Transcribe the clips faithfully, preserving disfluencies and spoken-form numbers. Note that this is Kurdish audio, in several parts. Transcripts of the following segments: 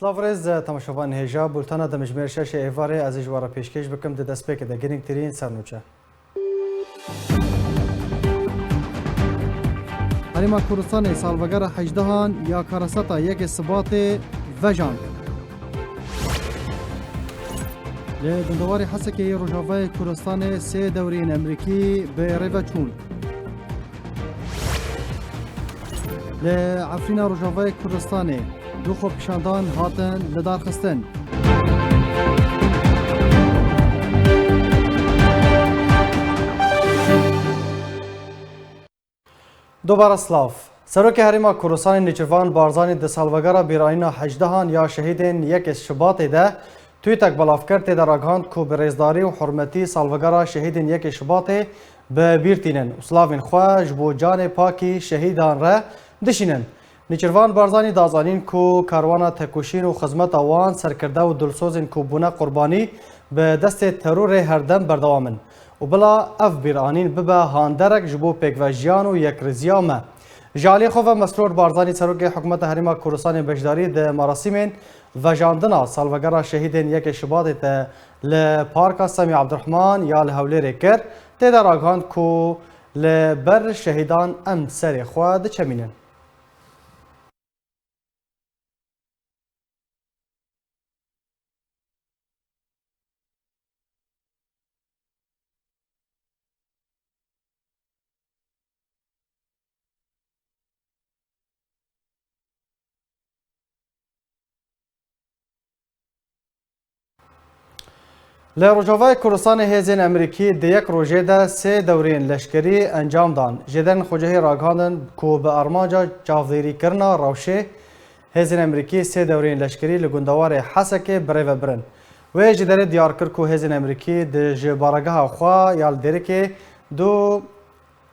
Avrêz temaşevan hêja, bultena demjimêr şeşê êvarê ez ê ji we re pêşkêş bikim. Di destpêkê de girîngtirîn sernûçe. Herêma Kurdistanê salvegera hejdehan ya kareseta yekê Sibatê vejand. Li gundewarê Hesekê yê Rojavayê Kurdistanê sê dewriyên Emerîkî bi rê ve çûn. Li Efrîna Rojavayê Kurdistanê du xwepişandan hatin lidarxistin. Dubare silav. Serokê Herêma Kurdistanê Nêçirvan Barzanî di salvegera bîranîna hejdehan ya şehîdên yekê Şibatê de twîtek belav kir, tê de ragihand ku bi rêzdarî û hurmetî salvegera şehîdên yekê Şibatê bi bîr tînin û silavên xwe ji bo canê pakî şehîdan re dişînin. Nêçirvan Barzanî da zanîn ku karwana tekoşîn û xizmeta wan serkirde û dilsozên ku bûne qurbanî bi destê terorê herdem berdewam in û bila ev bîranîn bibe handerek ji bo pêkvejiyan û yekrêziya me. Ji aliyê xwe ve Mesrûr Barzanî, Serokê Hikûmeta Herêma Kurdistanê beşdarî di merasîmên vejandina salvegera şehîdên yekê Şibatê de li Parka Semî Ebdurehman ya li Hewlêrê kir. Tê de ragihand ku li ber şehîdan em serê xwe diçemînin. Li Rojavayê Kurdistanê hêzên Emerîkî di yek rojê de sê dewriyên leşkerî encam dan. Jêderên xwecihî ragihandin ku bi armanca çavdêrîkirina rewşê hêzên Emerîkî sê dewriyên leşkerî li gundewarê Hesekê bi rê ve birin. Wê jêderê diyar kir ku hêzên Emerîkî di ji baregeha xwe ya li Dêrikê du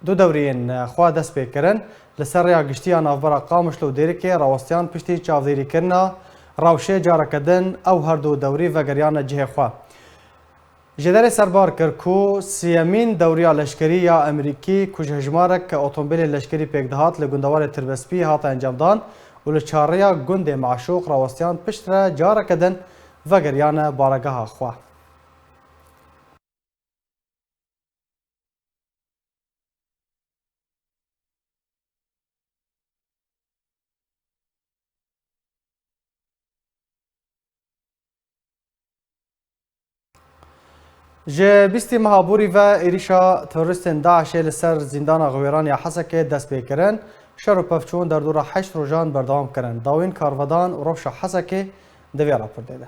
du dewriyên xwe dest pê kirin. Li ser rêya giştî ya navbera Qamişlo û Dêrikê rawestiyan piştî çavdêrîkirina rewşê careke din ew her du dewrî vegeriyane cihê xwe. Jêderê serbar kir ku siyemîn dewriya leşkerî ya Emerîkî ku ji hejmarek otomobilên leşkerî pêk dihat li gundewarê Tirbespî hate encamdan û li çarrêya gundê Meşûq rawestiyan piştre careke din vegeriyane baregeha xwe. Ji bîstê meha borî ve êrîşa terorîstên DAIŞê li ser zîndana Xwêran ya Hesekê dest pê kirin. Şer û pevçûn derdora heşt rojan berdewam kirin. Dawîn karvedan û rewşa Hesekê di vê raportê de.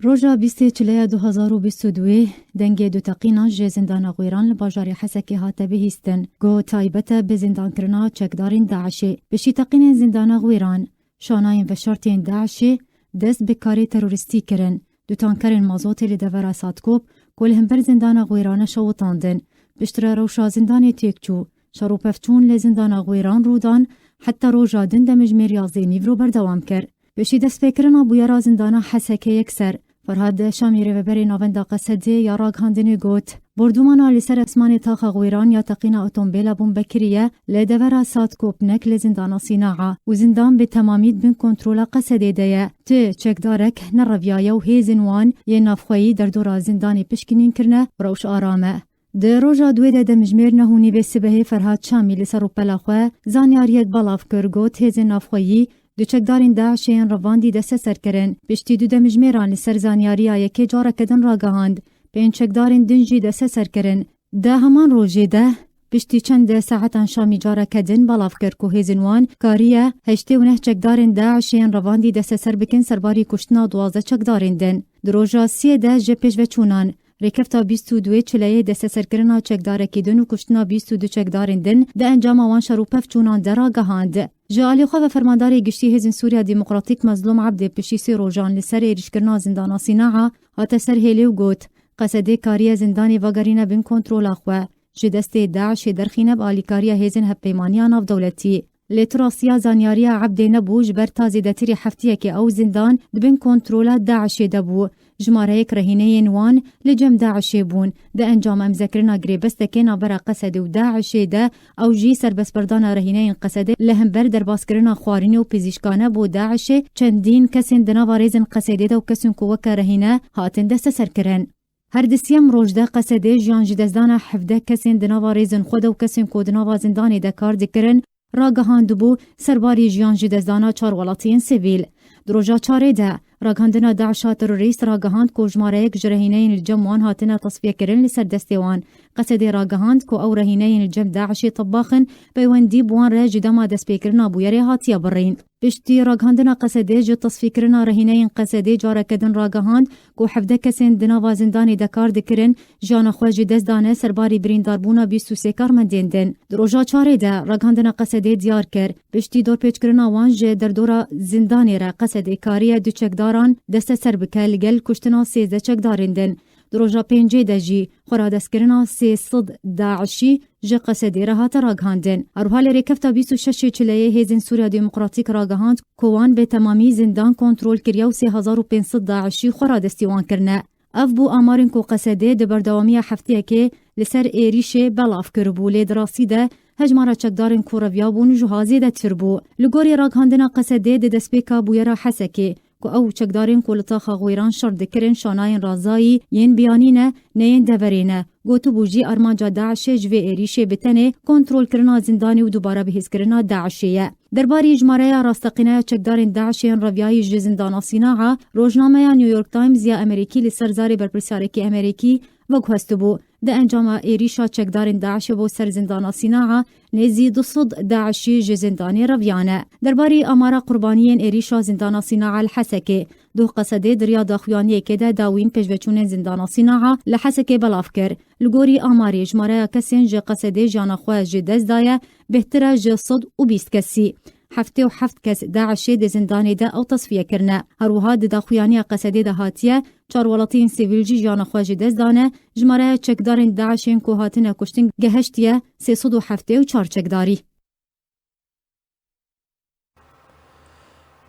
Roja bîstê çileya du hezar û bîst û duyê dengê du teqînan ji zindana Xwêran li bajarê Hesekê hate bihîstin. Ku taybet e bi zindankirina çekdarên DAIŞê. Piştî teqînên zindana Xwêran, şanayên veşartiyên DAIŞê dest bi karê terorîstî kirin. Du tankerên mazotê li devera Satkop ku li hember zindana Xwêran e şewitandin. Piştre rewşa zindanê têk çû. Şer û pevçûn li zindana Xwêran rû dan, heta roja din demjimêr yazdê nîvro berdewam kir. Piştî destpêkirina bûyera zindana Hesekê yekser, Ferhad Şamî rêveberê navenda Qesedê ya ragihandinê got, bordûmana li ser esmanê taxa Xwêran ya teqîna otombêla bombe kiriye li devera Satkop nek li zindana Sînaa û zindan bi temamî di bin kontrola Qesedê de ye. Tu çekdarek nereviyaye û hêzên wan yên navxweyî derdora zindanê pişkinîn kirine û rewş aram e. Di roja duwê de demjimêr neh û nîvê sibehê Ferhad Şamî li ser rûpela xwe zanyariyek belav kir, got, hêzên navxweyî du çekdarên DAIŞê yên revandî desteser kirin. Piştî du demjimêran li ser zanyariya yekê careke din ragihand, pênc çekdarên din jî desteser kirin. Di heman rojê de, piştî çend saetan Şamî careke din belav kir ku hêzên wan kariye heştê û neh çekdarên DAIŞê yên revandî desteser bikin serbarî kuştina duwazdeh çekdarên din. Di roja siyê de ji pêşveçûnan, rêkefta bîst û duwê çileyê desteserkirina çekdarekî din û kuştina bîst û du çekdarên din di encama wan şer û pevçûnan de ragihand. Ji alî xwe ve fermandarê giştî Hêzên Sûriya Demokratîk Mezlûm Ebdê piştî sê rojan li ser êrîşkirina zindana Sînaa hate ser hêlê û got, Qesedê kariye zindanê vegerîne bin kontrola xwe, ji destê DAIŞê derxîne bi alîkariya hêzên hevpeymaniya navdewletî. Lê tu rastiya zanyariya Ebdê nebû, ji ber ta zêdetirî heftiyekê ew zindan di bin kontrola DAIŞê de bû. Jimareyek rehîneyên wan li cem DAIŞê bûn. Di encama îmzekirina girêbestekê navbera Qesedê û DAIŞê de, ew jî serbestberdana rehîneyên Qesedê li hember derbaskirina xwarînê û pizîşkane bo DAIŞê, çendîn kesên di nava rêzên Qesedê de û kesên ku weke rehîne hatin desteserkirin. Her di siyem roj de Qesedê jiyan ji destdana hevdeh kesên di nava rêzên xwe de û kesên ku di nava zindanê de kar dikirin, ragihandibû, serbarî jiyan ji destdana çar welatiyên sivîl. Di roja çarê de, ragihandina DAIŞa terorîst ragihand ku jimareyek ji rehîneyên li cem wan hatine tasfiyekirin li ser destê wan. Qesedê ragihand ku ew rehîneyên li cem DAIŞê tebax in, peywendî bi wan re ji dema destpêkirina bûyerê hatiye birîn. Piştî ragihandina Qesedê, ji tasfîkirina rehîneyên Qesedê careke din ragihand ku hevdeh kesên di nava zindanê de kar dikirin, jiyana xwe ji dest dane, serbarî birîndarbûna bîst û sê karmendên din. Di roja çarê de, ragihandina Qesedê diyar kir, piştî dorpêçkirina wan ji derdora zindanê re Qesedê kariye du çekdaran desteser bike, li gel kuştina sêzdeh çekdarên din. Di roja pêncê de jî, xweradestkirina sê sed DAIŞî ji Qesedê re hate ragihandin. Her wiha li rêkefta bîst û şeş Çileyê Hêzên Sûriya Demokratîk ragihand ku wan bi temamî zindan kontrol kiriye û sê hezar û pênc sed DAIŞî xweradestî wan kirine. Ev bû amarên ku Qesedê di berdewamiya hefteyekê li ser êrîşê belav kiribû, lê di rastî de hejmara çekdarên ku reviyabûn ji wiha zêdetir bû. Li gorî ragihandina Qesedê, di destpêka bûyera Hesekê, ku ew çekdarên ku li taxa Xwêran şer dikirin şanayên razayî yên biyanî ne, ne yên deverê ne, gotibû jî armanca DAIŞê ji vê êrîşê bi tenê kontrolkirina zindanê û dubare bihêzkirina DAIŞê ye. Derbarî jimareya rasteqîne ya çekdarên DAIŞê yên reviyayî ji zindana Sînaa, rojnameya New York Times ya Amerîkî li ser zarê berpirsarekî Amerîkî veguhestibû. Di encama êrîşa çekdarên DAIŞê bo ser zindana Sînaa, nêzî du sed DAIŞî ji zindanê reviyane. Derbarî amara qurbaniyên êrîşa zindana Sînaa li Hesekê, doh Qesedê di riya daxuyaniyekê de dawîn pêşveçûnên zindana Sînaa li Hesekê belav kir. Li gorî amarê, jimareya kesên ji Qesedê jiyana xwe ji dest daye, bêhtir e ji sed û bîst kesî. Heftê û heft kes DAIŞê di zindanê de ew tesfiye kirine. Her wiha di daxuyaniya Qesedê de hatiye, çar welatiyên sivîl jî jiyana xwe ji dest dane, jimareya çekdarên DAIŞên ku hatine kuştin gehiştiye sê sed û heftê û çar çekdarî.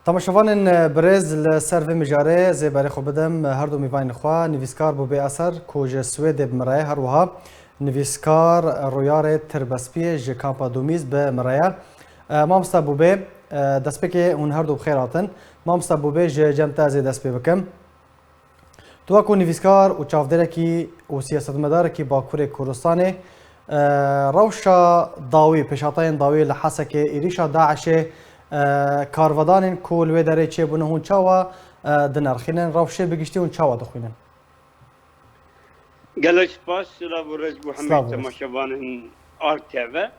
Temaşevanên birêz, li ser vê mijarê zê berê xwe bidim her du mîvanên xwe, nivîskar Bûbê Eser ku ji Swêdê bi min re ye, her wiha nivîskar Rûyarê Tirbespiyê ji kampa Dumîz bi min re ye. E, mamosta Bûbê, e, destpêkê hûn her du bi xêr hatin. Mamosta Bûbê, ji cem te ez ê dest pê bikim. Tu wekû nivîskar û çavdêrekî û siyasetmedarekî Bakurê Kurdistanê, e, rewşa dawî, pêşhatayên dawî li Hesekê, êrîşa DAIŞê, e, karvedanên ku li wê derê çêbûne hûn çawa, e, dinirxînin? Rewşê bi giştî hûn çawa dixwînin? Gelek spas, silav û rêz bo hemî Silav û rêz. Temaşevanên R T V.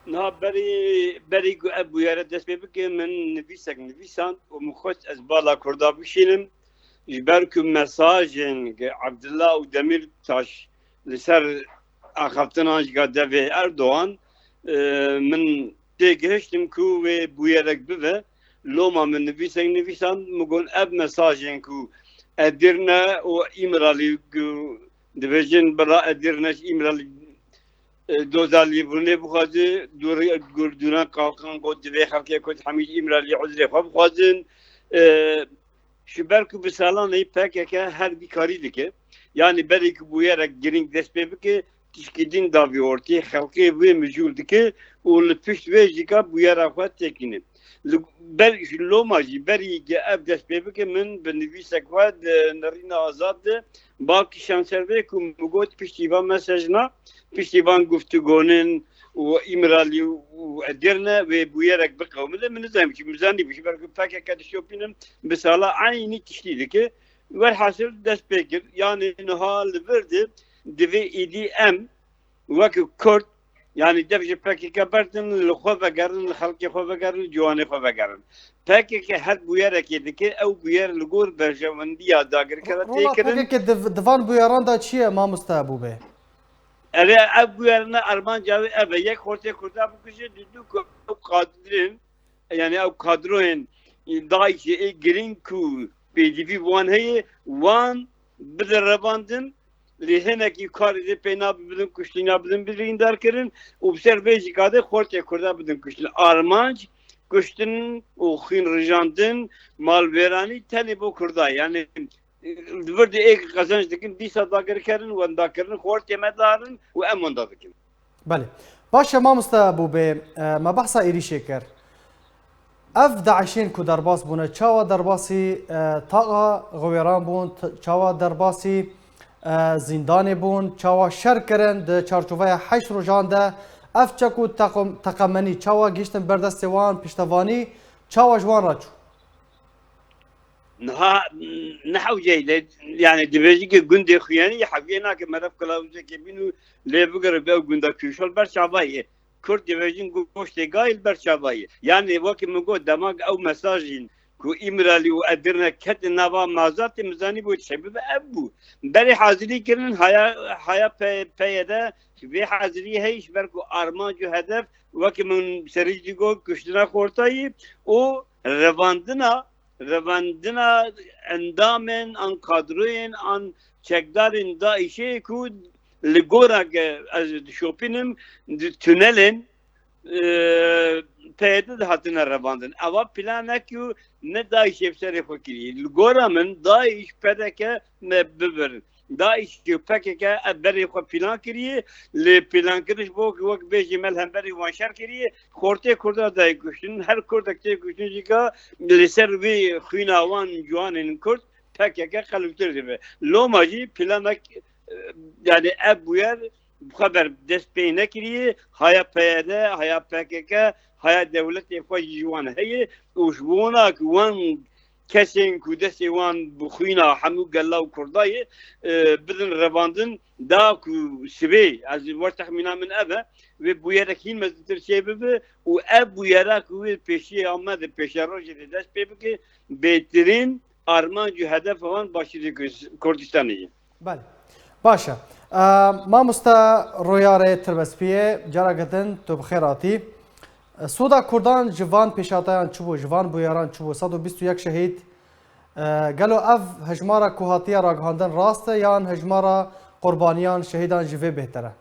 Niha berî, berî ku ev bûyere dest pê bike, min nivîsek nivîsand û min xwest ez bala Kurda bişînim. Ji ber ku mesajên Abdullah û Demîrtaş li ser axaftina jî ka devê Erdogan, e, min têgihiştim ku wê bûyerek bibe. Loma min nivîsek nivîsand, min got ev mesajên ku Edirne û Îmralî ku dibêjin bila Edirne ji Îmralî, e, doza lêbûrînê bixwaze, dûr-, dûr-, dûran Kalkan got divê xelkê Kurd hemî ji Îmralî uzrê xwe bixwazin. E, Ji ber ku bi salan e P K K her vî karî dike, yanî berê ku bûyerek girîng dest pê bike, tişkî din davî ortê, xelkê wê mijûl dike û li pişt wê jî ka bûyera xwe têkîne. Li ber, ji loma jî berî ge ev dest pê bike, min bi nivîsek xwe di Nerîna Azad de bal kişand ser vê ku min got piştî van mesajna, piştî van guftûgonin û Îmralî û Edirne wê bûyerek biqewimile, min nizanim çi, min zanî bû, ji ber ku P K K dişopînin bi sala eynî tiştî dike. Werhasil dest pê kir, yanî niha li vir de divê êdî em wekî Kurd, yanî dev ji P K K berdin, li xwe vegerin, li xelkê xwe vegerin, li ciwanê xwe vegerin. P K K her bûyerekê dike, ew bûyer li gor berjewendiya dagirkera tê Rola kirin. P K K di, di van bûyeran de çi ye, mamoste Bûbê? Erê, ev bûyerine armanca wê ev e. Yek, xortê Kurda bikuje, dû, dû ku ew kadirên, yanî ew kadroyên DAIŞê ê girîng ku pêdivî wan heye, wan bide revandin, Lê hinekî karê dê pê nabin bidin kuştin ya bidin birîndar kirin û bi ser vê jî kadê xortê Kurda bidin kuştin. Armanc kuştin û xwîn rijandin, malwêranî tenê bo Kurda. Yani di vir de êk qezenc dikin, dîsa dagirkerin, wendakirin, xortê me darin û em wenda dikin. Belê. Baş e mamoste Bûbê, e, me behsa êrîşê kir. Ev DAIŞên ku derbas bûne, çawa derbasî, e, taxa Xwêran bûn, t-, çawa derbasî, e, zîndanê bûn, çawa şer kirin di çarçoveya heşt rojan de, ev çek û teqem-, teqemenî çawa gihiştin ber destê wan, piştevanî çawa ji wan re çû? Niha ne hewceyî lê, yani dibêjî ki gundê xuyanî hewceyî nake, meref kilawuzekê bîn û lê bigire be ew gunda kûşol ber çavayê. Kurd dibêjin goştê gayî li ber çavayê. Yani wekî min got, dema ew mesajîn ku Îmralî û Edirne ketin nava mazatê, min zanî bû çi bibe, ev bû. Berê hazirî kirin, haya, haya P-, PYD vê hazirî heye ji ber ku armanc û hedef, wekî min serî jî got, kuştina xortayî û revandina revandina endamên an kadroyên an çekdarên DAIŞê ku li gora ke ez dişopînim di tunelên, e, PYD de hatine revandin. Eva planek û ne DAIŞê bi serê xwe kiriye. Li gora min DAIŞ, PDK me bibirin. DAIŞ û PKK ev berê xwe plan kiriye, lê plankiriş bo ku wek bêjî me li hemberî wan şer kiriye, xortê Kurda dayê kuştin, her Kurdek tê kuştin jî ka li ser vê xwîna wan ciwanên Kurd PKK qelibtir dibe. Loma jî planek, e, yani ev bûyer bi xwe ber dest pê nekiriye, haya PYD, haya PKK, haya dewletê xwe jî ji wan heye û ji bo wan ku wan kesên ku destê wan bi xwîna hemû gela û Kurda ye, e, bidin revandin, da ku sibê, ez wer texmîna min ev e, wê bûyerek hîn mezintir çê bibe û ev bûyera ku wê pêşiyê ya me de pêşerojê de dest pê bike, bêtirîn armanc û hedefa wan Başûrê Kurdistanê ye. Belê. Baş e. E, mamoste Royarê Tirbespiyê, careke din tu bi xêr hatî. E, soda Kurdan ji van pêşhatayan çi bû, ji van bûyeran çi bû? Sed û bîst û yek şehîd. E, gelo ev hejmara ku hatiye ragihandin rast e yan hejmara qurbaniyan, şehîdan ji vê bêhtir e?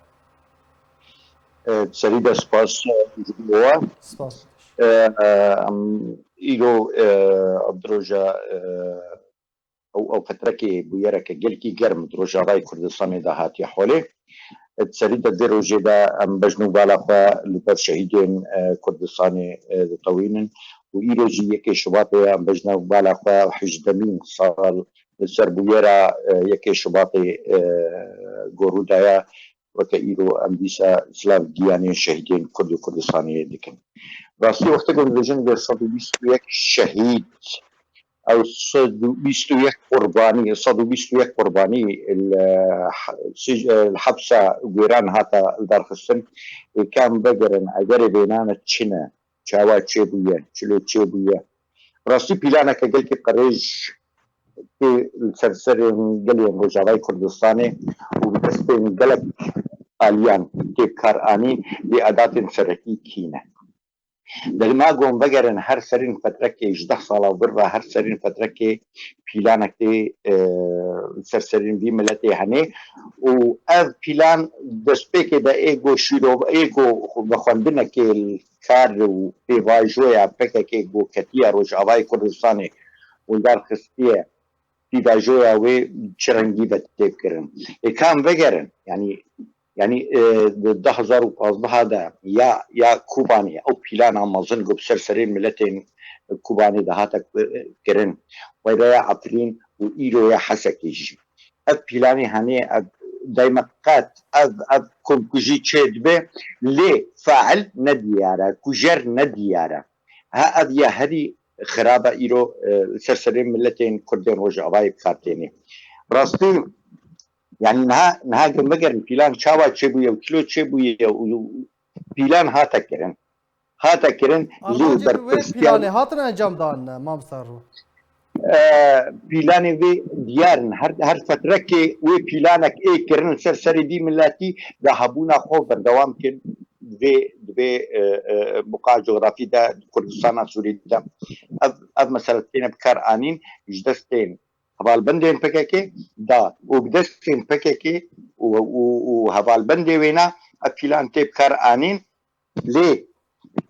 E, serî de spas, e, ji bo we. Spas. E, e, em, îro, e, di roja, e, ew, ew fetrekê bûyereke gelkî germ di Rojavayê Kurdistanê de hatiye holê. Di serî de vê rojê de em bejn û bala xwe li ber şehîdên, e, Kurdistanê, e, ditewînin û îro jî yekê Şubatê em bejna û bala xwe hejdemîn sal li ser bûyera, e, yekê Şubatê, e, ku rû daye, weke îro em dîsa silav giyanên şehîdên Kurd û Kurdistanê dikin. Rastî wextê ku dibêjin vê sed û bîst û yek şehîd ew sed û bîst û yek qurbanî, sed û bîst û yek qurbanî li, sij-, li hepsa Guêran hata lidarxistin. Ê, kam vegerin, egerê vênane çi ne, çawa çêbûye, çilo çêbûye. Rastî planeke gelkî qirêj tê li ser serên gelên Rojavayê Kurdistanê û bi destên gelek aliyan tê bi kar anîn, lê edatên serekî kî ne? Dema gon vegerin her serîn fetrekê ji deh sala vir ve her serîn fetrekê pîlanek tê, e, ser serîn vî miletê hene û ev pîlan destpêkê de ê go şîrov-, ê go vexwendinekê li kar û pêvajoya P K K go ketiye Rojavayê Kurdistanê û dar xistiye pêvajoya wê çi rengî ve tê kirin. Ê kam vegerin, yanî, yanî, e, di du hezar û pazdeh de ya, ya Kobanê ew pîlana mezin ku bi ser serê miletên Kobanê de hate kirin, wayra ya Efrîn û îro ya Hesekê jî. Ev pîlanê henê, ev dayme qet, ev, ev komkujî çê dibe, lê fail ne diyar e, kujer ne diyar e. Ha ev ya herî xirab e îro, e, ser serê miletên Kurdên Rojavayê bi kar têne. Rastî, yanî niha, niha gir migirin pîlan çawa çêbûye û çilo çêbûye û pîlan hate kirin. Hate kirin, lê Armancê bi wê berpirsiyan pîlanê hatin encam dan, mamoste Ro? E, pîlanê vê diyar in. Her, her fetrekê wê pîlanek ê kirin ser serê vî miletî de hebûna xwe berdewam kin. Divê, divê, e, e, buqa cografî de, Kurdistana Sûrî de ev, ev mesele têne bi kar anîn, ji destên hevalbendên P K K da û bi destên P K K û, û, û hevalbendê wêna ev pîlan tê bi kar anîn. Lê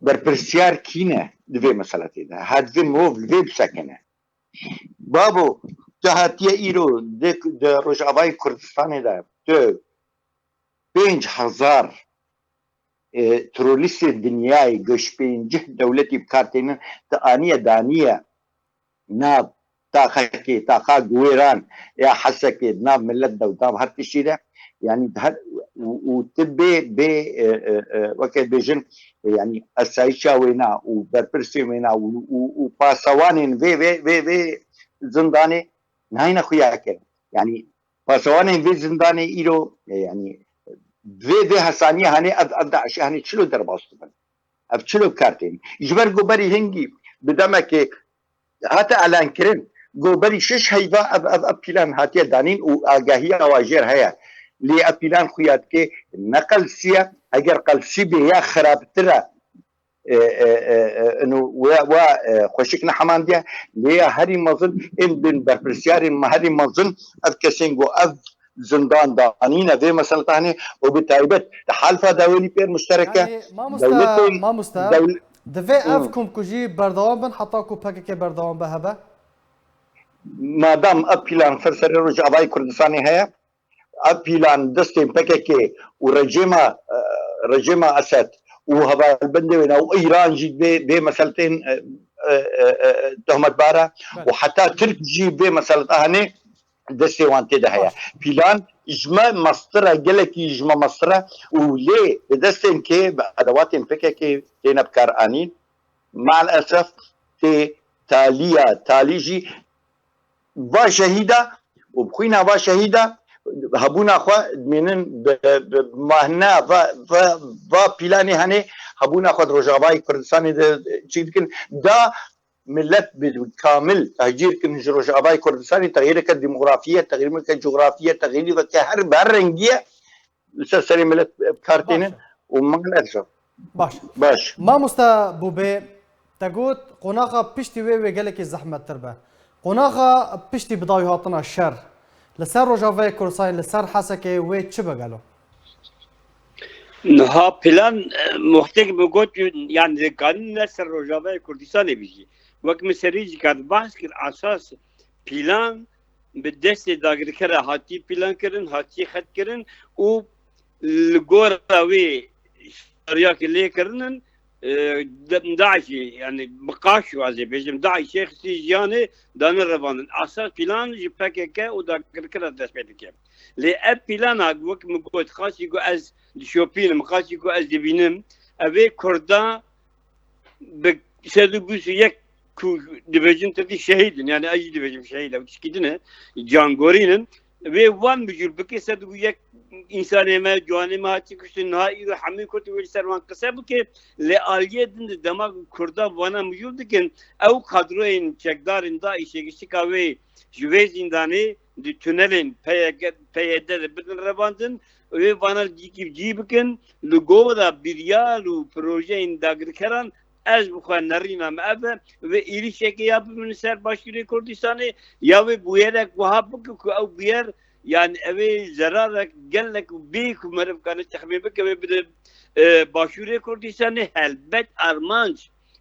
berpirsiyar kî ne di vê meseletê de? Ha divê mirov li vê bisekine. Babo, tu hatiye îro di, di Rojavayê Kurdistanê de tu pênc hezar, e, terorîstê dinyayê, ku ji pêncî dewletî bi kar tênin, tu aniye daniye nav taxekê, taxa guwêran ya Hesekê, di nav milet de û nav her tiştî de, yanî her, û, û tu bê, bê, e, e, e, weke dibêjin, e, yanî esayîşa wêna û berpirsên wêna û, û, û pasewanên vê, vê, vê, vê zindanê nayne xuya kirin. Yanî pasewanên vê zindanê îro, e, yanî vê, vê hesaniyê hanê ev, ev DAIŞê hanê çilo derbas dibin. Ev çilo bi kar tên. Ji ber ku berî hingî bi demekê hate elankirin, ku berî şeş heyva ev, ev, ev pîlan hatiye danîn û agahiya wa jêr heye. Lê ev pîlan xuya dike ne qelsî ye, eger qelsî bê ya xirabtir e, e, e, e, e, ino we, we, e, xweşik nehemandiye. Lê ya herî mezin, ên bin berpirsiyarên me herî mezin, ev kesên ku ev zindan danîne vê meseleta hanê û bi taybet di halfa dawêlî pêr muştereke Yani, mamosta, dewletên, mamosta, dewl-, divê ev Hmm. komkujî berdewam bin heta ku P K K berdewam be hebe? Madam ev pîlan ser serê Rojavayê Kurdistanê heye, ev pîlan destên P K K û rejêma, e, rejêma Esed û hevalbendê wêna û Îran jî vê, vê meseletên, e, e, e, e, tohmetbar e Belê. û heta Tirk jî vê meseleta hanê destê wan tê de heye. Baş. Pîlan ji me mestir e, gelekî ji me mestir e û lê di destên kê bi edewatên P K K têne bi kar anîn. Maalesef tê taliya, talî jî va şehîda û bi xwîna va şehîda hebûna xwe dimînin bi, bi mahna va, va, va pîlanê henê hebûna xwe di Rojavayê Kurdistanê de çî dikin. Da milet bi kamil tehcîr kin ji Rojavayê Kurdistanê, texyîreke demografî ye, texyîreke cografî ye, texyîreke her, her rengî ye. Li ser serê milet bi kar tênin Baş e. û maalesef. Baş. Baş. Mamosta Bûbê, te got, qonaxa piştî wê wê gelekî zehmettir be. Qonaxa piştî bi dawî hatina şer li ser Rojavayê Kurdistanê, li ser Hesekê wê çi be gelo? Niha plan, e, muhtek bi got, yani, dikarin ne ser Rojavayê Kurdistanê bijî. Wek min serî jî kat bahs kir, esas plan bi destê dagirkera hatî plan kirin, hatî xet kirin û li gora wê şeriyakê lê kirinin, e, de-, DAIŞê, yani bi qaşo ez ê bêjim, DAIŞê xistî jiyanê dane revandin. Esas plan ji P K K û dagirkera dest pê dike. Lê ev plana wek min got, xaçî ku ez dişopînim, xaçî ku ez dibînim, ev ê Kurda bi sed û bîst û yek ku dibêjin tirkî şehîd in, yani ez jî dibêjim şehîd, ew tişkî din e, cangorîn in. Wê wan mijûl bike, sed û yek însanê me, ciwanê me hatiye kuştin, niha îro hemû Kurd wê li ser wan qise bike, lê aliyê din de dema ku Kurda vana mijûl dikin, ew kadroyên çekdarên DAIŞê giştika wê ji vê zîndanê di tunelên P Y K, P Y D de bidin revandin, wê vana cîkî cî bikin, li gora biryar û projeyên dagirkeran ez bi xwe nerîna me ev e, wê êrîşekê ya bibin ser Başûrê Kurdistanê, ya wê bûyerek wiha bike ku ew bûyer, yani ew ê zerarek gelek bê ku meriv kane texmîn bike, wê bide, e, Başûrê Kurdistanê. Helbet armanc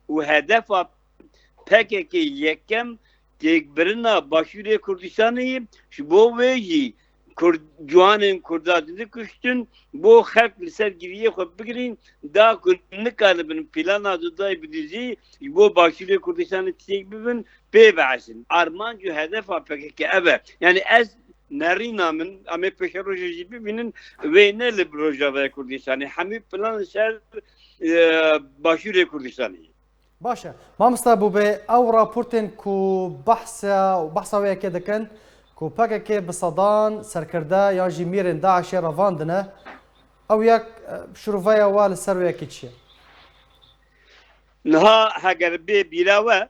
û hedefa P K K yekem têkbirina Başûrê Kurdistanê ye. Ji bo wê jî Kurd, ciwanên Kurda didikuştin, bo xelk li ser giriyê xwe bigirîn, da ku nikaribin plana Dudayê Bidizî ji bo Başûrê Kurdistanê tiştek bibin, pê bihesin. Armanc û hedefa P K K ev e. Yani ez nerîna min, em ê pêşerojê jî bibînin, wê ne li Rojavayê Kurdistanê. Hemî plan li ser, e, Başûrê Kurdistanê ye. Baş e. Mamosta Bûbê, ew raportên ku behsa, behsa wê yekê dikin, ku P K K bi sedan serkirde yan jî mîrên DAIŞê revandine, ew yek, e, şiroveya we li ser wê yekê çi ye? Niha heger bê bîra we,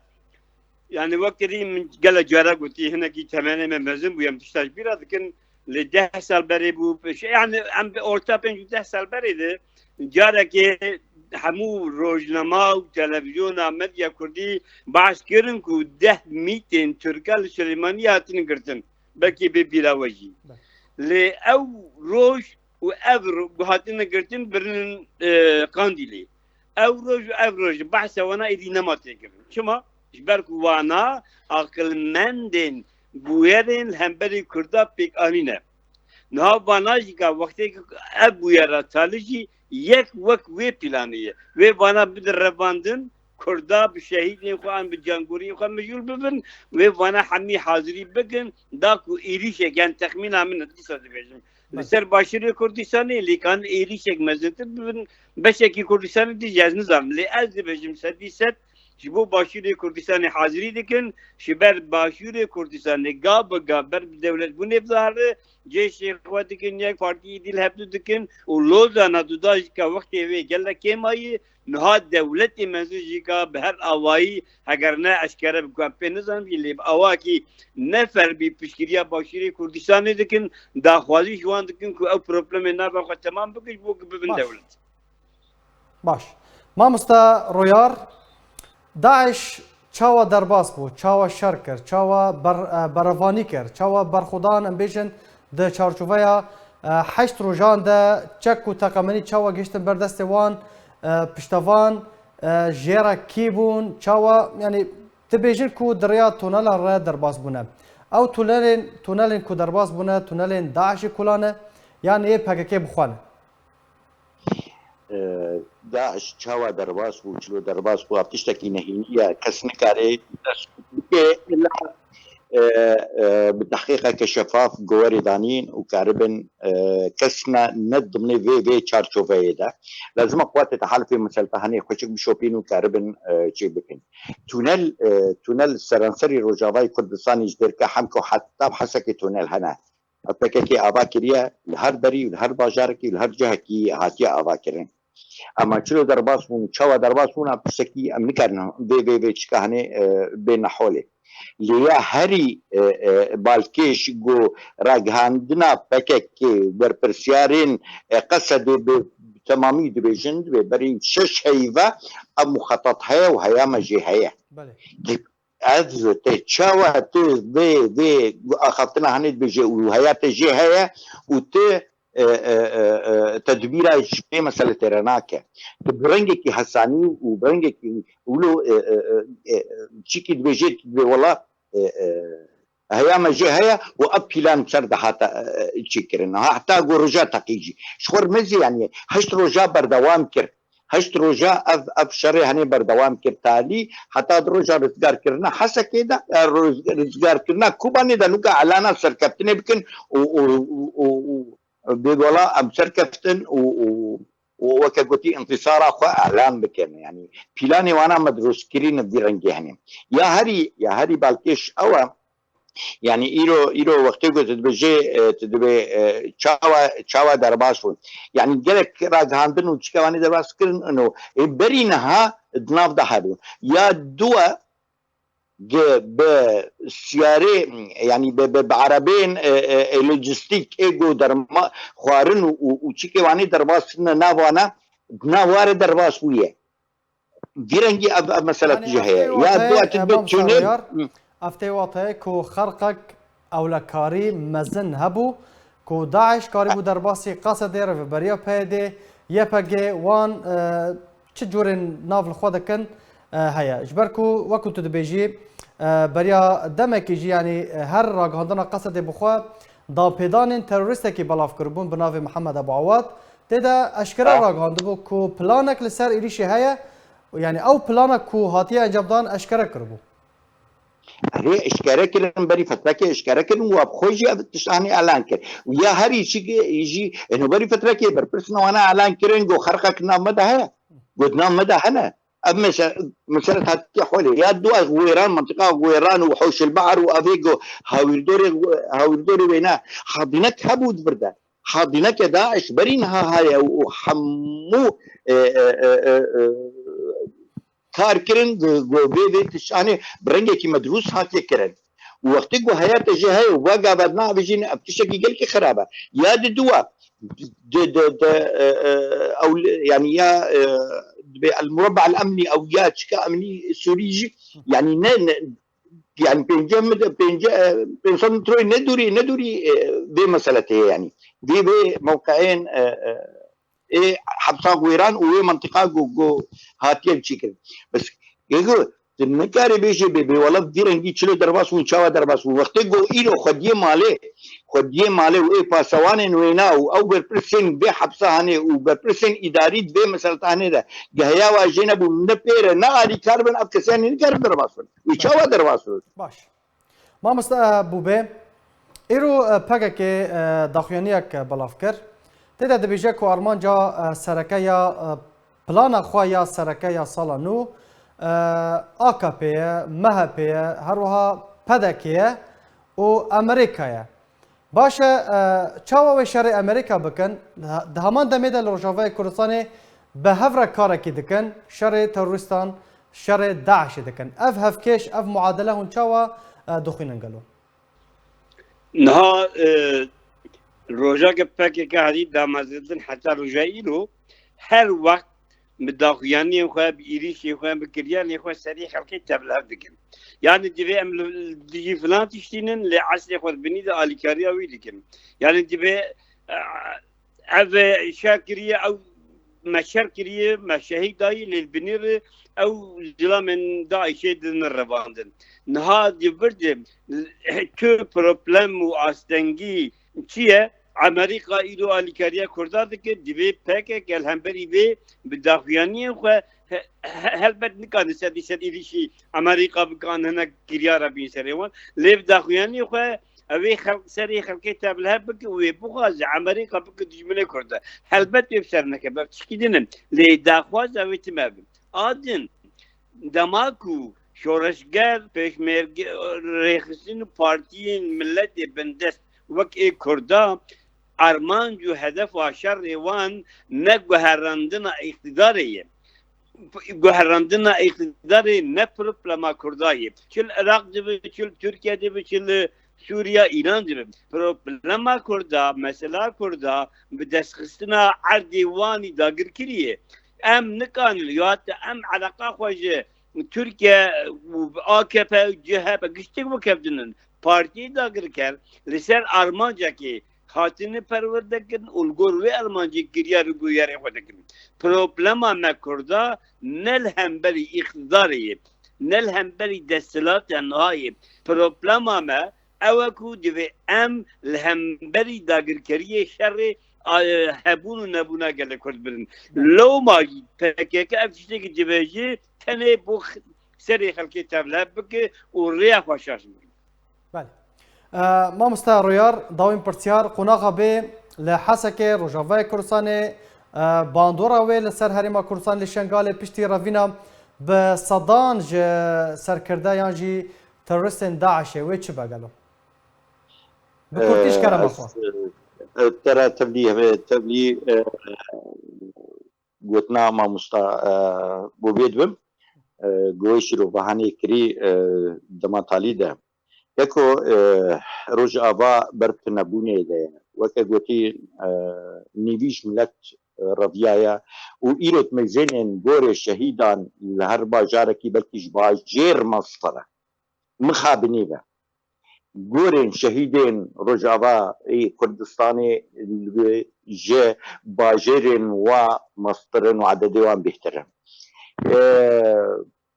yani wek te dî min gelek cara gotî, hinekî temenê me mezin bû, em tişta ji bîra dikin, lê deh sal berê bû, yani em bi orta pênc û deh sal berê de carekê hemû rojnama û televizyona medya kurdî behs kirin ku deh mîtên Tirka li Silêmaniyê hatine girtin. Belkî bê bîra we jî. Be. Lê ew roj û ev ro-, ku hatine girtin birinin, e, Qandîlê. Ew roj û ev roj behsa wana êdî nema têkirin. Çima? Ji ber ku wana aqilmendên bûyerên li hemberî Kurda pêk anîne. Niha vana jî ka wextê ku ev bûyera tali jî yek wek wê planê ye. Wê vana bidin revandin, Kurda bi şehîdên xwe an bi cangoriyên xwe mijûl bibin, wê vana hemî hazirî bikin, da ku êrîşek, yan texmîna min e, dîsa dibêjim, li ser Başûrê Kurdistanê, lê kan êrîşek mezintir bibin, beşekî Kurdistanê dî jî ez nizanim. Lê ez dibêjim sedî sed ji bo Başûrê Kurdistanê hazirî dikin, ji ber Başûrê Kurdistanê ga bi ga ber bi dewletbûnê bidahre, cêşê xwe dikin, yek partiyê dî li hevdû dikin û Lozana duda jî ka wextê wê gelek kêm ayî, niha dewletê mezin jî ka bi her awayî, heger ne eşkere bi ku em pê nizanin jî, lê bi awakî ne ferbî piştgiriya Başûrê Kurdistanê dikin, daxwazî ji wan dikin ku ew problemê nava xwe temam bikin ji bo ku bibin Baş. dewlet. Baş. Mamosta Royar, DAIŞ çawa derbas bû, çawa şer kir, çawa ber-, e, berevanî kir, çawa berxwedan, em bêjin, di çarçoveya, e, heşt rojan de çek û teqemenî çawa gihiştin ber destê wan, e, piştevan, e, jê re kî bûn, çawa, yanî, dibêjin ku di rêya tunelan re derbas bûne. Ew tunelên, tunelên ku derbas bûne, tunelên DAIŞê kula ne, yan ê P K K bi xwe ne? E, DAIŞ çawa derbas bû, çilo derbas bû, ev tiştekî nehînî ye. Kes nikare dest bike, illa, e, e, bi tehqîqeke şefaf gowerê danîn û karibin, e, kes ne, ne dimnê vê, vê çarçoveyê de. Lazim e quwetê tehalufê miseltehanê xweşik bişopîn û karibin, e, çê bikin. Tunel, e, tunel seranserî Rojavayê Kurdistanê ji derke hem ku heta bi Hesekê tunel hene. P K K ava kiriye, li her derî û li her bajarekî û li her cihekî hatiye ava kirin. Ama çilo derbas bûn, çawa derbas bûn, a tiştekî em nikarin vê, vê, vê çika hene, e, bêne holê. Lê ya herî, e, e, balkêş ku ragihandina P K K, berpirsiyarên, e, Qesedê bi temamî dibêjin, dibê berî şeş heyve ev muxetat heye û heya me jê heye. Belê. Ev te çawa tu vê, vê axaftina hanê dibêje û heya te jê heye û tu, e, e, e, e, tedbîra ji vê mesele têre nake. Tu bi rengekî hesanî û bi rengekî wilo, e, e, e, e, çikî dibêje, tu dibê wela, e, e, heya me jê heye û ev pîlan ser dihata, e, e, çêkirin. Ha, heta ku roja teqî jî. Ji xwe re mezî, yanî heşt roja berdewam kir. Heşt roja ev, ev şerê henê berdewam kir talî, heta di roja rizgarkirina Hesekê de, e, roz-, rizgarkirina Kobanê de nuka elana serkeftinê bikin û, û, û, û, û bê wela em serkeftin û, û, û weke gotî întîsara xwe elan bikin. Yanî pîlanê wana me dirûstkirî ne vî rengê henê. Ya herî, ya herî balkêş ew e, Yanî îro, îro wextê ku tu dibêjê, e, tu dibê, e, çawa, çawa derbas bûn. Yanî gelek ragihandin û çikevanî derbas kirin, ino, ê berî niha di nav de hebûn. Ya dua ge bi siyarê, yanî bi, bi, bi erebên, e, e, e, lojistîk ê ku derma xwarin û, û, û çikevanî derbas kirine navana, di nav ware derbas bûye. Vî rengî ev, ev mesele Yanî tije ev heye. Ya tê dua wateyê, tu e, bi Mamosta tune. Royar, Hı. Ev tê wateyê ku xerqek ewlekarî mezin hebû, ku DAIŞ karîbû derbasî Qesedê, rêveberiya P Y D, Y P G, wan, e, çi cûrên nav li xwe dikin, e, heye. Ji ber ku, wekû tu dibêjî, e, beriya demekî jî, yanî, e, her ragihandina Qesedê bi xwe danpêdanên terorîstekî belav kiribûn bi navê Mihemed Ebû Ewad, Tê de eşkere Ha. ragihandibû ku planek li ser êrîşê heye, yanî ew plana ku hatiye encamdan eşkere kiribû. Erê, eşkere kirin, berî fetrekê eşkere kirin û ev xwe jî ev tiştanê elan kir. Û ya herî çi ki jî, eno berî fetrekê berpirsina wana elan kirin, got xerqek nav me de heye. Got nav me de hene. Ev mese-, mesele hatiye holê. Ya dua Wêran, mantiqa Wêran û Hewşilbehar û evê got hawîrdorê, hawîrdorê wêne. Hadînek hebû di vir de. Hadîneke DAIŞ berî niha heye û hemû, e, e, e, e, e, kar kirin, gu-, gu-, vê, vê tiştanê bi rengekî medrûs hatiye kirin. Û wextê ku heye te jê heye û va gava navê jî ne, ev tiştekî gelkî xirab e. Ya di dua, di, di, di, e, e, ew li, yanî ya, e, bi el murabba el emnî ew ya çika emnî Sûrî jî, yanî ne, ne, yanî pênce mit-, pênce, e, pênc sed metroyê ne dûrî, ne dûrî, e, vê mesele tê yanî. Vê, vê mewqeyên, e, e, ê hepsa wêran û wê mentiqa ku, ku hatiye çêkirin. Bes, yego, tu nikarî bêjê bê, bê wela vî rengî çilo derbas bûn, çawa derbas bûn? Wextê ku îro xwediyê malê, xwediyê malê û ê pasewanên wêna û ew berpirsên vê hepsa hanê û berpirsên îdarî di vê meseleta hanê de geheya wa jê nebûn, ne pêre, ne alîkar bin, ev kesan nikarin derbas bin. Wî çawa derbas bin? Baş. Mamoste, e, Bûbê, îro, e, P K K, e, daxuyaniyek, e, belav kir. Tê de dibêje ku armanca, e, sereke ya, e, plana xwe ya sereke ya sala nû, e, A K P ye, M H P ye, her wiha P D K ye û Amerîka ye. Baş e, e, çawa wê şerê Amerîka bikin? Di heman demê de li Rojavayê Kurdistanê bi hev re karekî dikin, şerê terorîstan, şerê DAIŞê dikin. Ev hevkêş, ev muadele hûn çawa, e, dixwînin gelo? Niha, e, roja ke P K K hatî damezrandin heta roja îro, her wext bi daxuyaniyên xwe, bi êrîşên xwe, bi kiryarên xwe serê xelkê tevlihev dikin. Yani divê em li dijî filan tiştînin, lê eslê xwe di binî de alîkariya wî dikin. Yani divê, e, ev şer kiriye, ew me şer kiriye, me şehîd dayî, lê li binî re ew zilamên DAIŞê didin revandin. Niha di vir de tu problem û astengî çi ye? Amerîka îro alîkariya Kurda dike, divê P K K li hemberî vê bi daxuyaniyên xwe he-, he-, helbet nikane sedî sed êrîşî Amerîka bike an hinek kiryara bîn serê wan. Lê bi daxuyaniyê xwe ew ê xelk, serê xelkê tevlihev bike û wê bixwaze Amerîka bike dijminê Kurda. Helbet wê bi ser nekeve, ev tişkî din in. Lê daxwaz ew ê tune be. A din, dema ku şoreşger, pêşmerge, rêxistin û partiyên miletê bindest wek ê Kurda armanc û hedefa şerê wan ne guherandina îqtidarê ye. Guherandina îqtidarê ne problema Kurda ye. Çi li Iraq dibe, çi li Tirkiye dibe, çi li Sûriya, Îran dibe. Problema Kurda, mesela Kurda bi destxistina erdê wanî dagirkirî ye. Em nikanin, ya heta em eleqa xwe ji Tirkiye û A K P û C H P giştî bikevdinin. Partiyê dagirker li ser armancekê hatine perwerde kirin û li gor wê armancê kiryar û bûyerê xwe dikin. Problema me Kurda ne li hemberî îqtidarê ye, ne li hemberî desthilata niha ye. Problema me ew e ku divê em li hemberî dagirkeriyê şerê, a, hebûn û nebûna gelê Kurd birin. Lewma jî P K K ev tiştekî dibêje tenê bo x-, serê xelkê tevlihev bike û rêya xwe şaş bike. Belê. E, mamoste Royar, dawîn pirsyar, qonaxa bê li Hesekê, Rojavayê Kurdistanê, e, bandora wê li ser Herêma Kurdistanê li Şengalê piştî revîna bi sedan ji serkirde yan jî terorîstên DAIŞê wê çi be gelo? Bi kurtî ji kerema xwe. E, e, te re tevlî, heve tevlî, e, gotina mamosta, e, Bûbê dibim. E, ku wê şîrova hanê kirî, e, dema talî de. Yeko, e, Rojava ber tunebûnê de ye. Weke gotî, e, nîvî ji milet, e, reviyaye û îro dimeyzênên gorê şehîdan li her bajarekî belkî ji bajêr mestir e. Mixabinî be. Gorên şehîdên Rojava ê Kurdistanê li ji bajêrên wa mestir in û ededê wan bêhtir in. E,